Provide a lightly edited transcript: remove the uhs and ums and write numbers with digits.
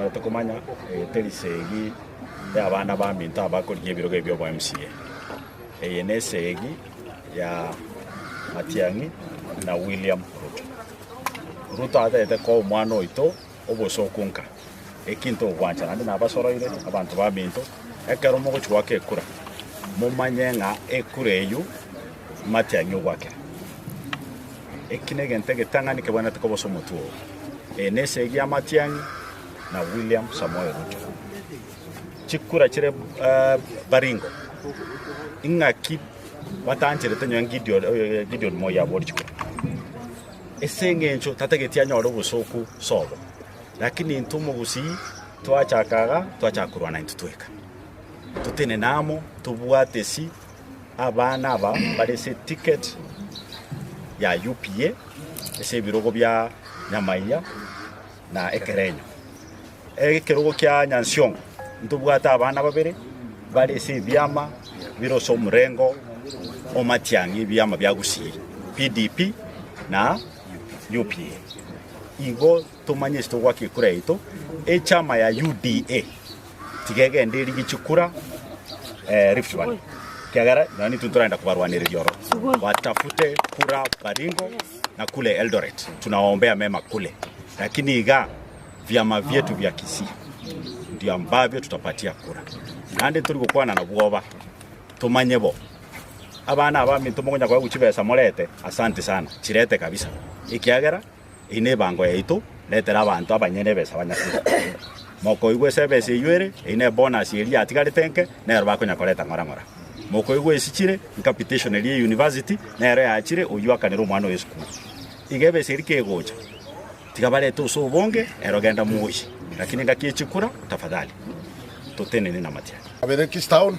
Mobwenerete komanya, eye teri segi y'abana baminto abakorigia ebirogo ebi obo MCA. Eye nesegi ya Matiang'i na William Ruto. Ruto atagete koa omwana oito obosooku nka eki ntogwancha naende nabasoroire abanto baminto, ekero mogochia goaka ekura, momanye ng'a ekura eyio Matiang'i ogoakera. Eki negento egetang'ani kebwenerete koba ase omotwe oo. Eye nesegi ya Matiang'i na William Samoei Ruto. Chikura chire Baringo, ing'aki batancherete nonye Gideon, Gideon Moi abori chikura. Ase eng'encho tatageti anyore obosooku sobo. Lakini intwe omogusii twachaka iga, twachaka korwana intwe tweka. Totenene amo, tobwate esi abana aba bare ase eticket ya UPA ase ebirogo bia Nyamaiya na Ekerenyo. Ekerogo kia Nyansiongo ntobwate abana babere bare ase ebiama bire ase omorengo o Matiang'i ebiama bia Gusii, PDP na UPA. Igo tomanye ase togoaka ekura yaito, echama ya UDA tiga egende erigie chikura Rift Valley, ekiagera nonya intwe ntoragenda kobarwanereria ororo, watafute kura Baringo na kule Eldoret, tunawaombea mema kule, lakini igaa Viama vietu vya Kisii ndio ambavyo tutapatia kura. Naende ntori gokwana na bwoba, tomanye bo. Abana aba minto mokonya koegwa chibesa morete, asante sana, chirete kabisa. Ekiagera eyio nebango yaito, retera abanto abanyene ebesa banyakure. Mokoigwa ase ebesa eyio ere, eyio ne bonus eria yatigarete nke, nero bakonya koreta ng'ora ng'ora. Mokoigwa esi chire, ncapitation eria ye university, nero yachire, oyio akanere omwana oye esukuru. Iga ebesa eria kegocha. Tiga barete ase obonge, ero genda moyie, lakini engaki ye chikura, tafadhali, totenene namatiang'i. Kabere Kis Town.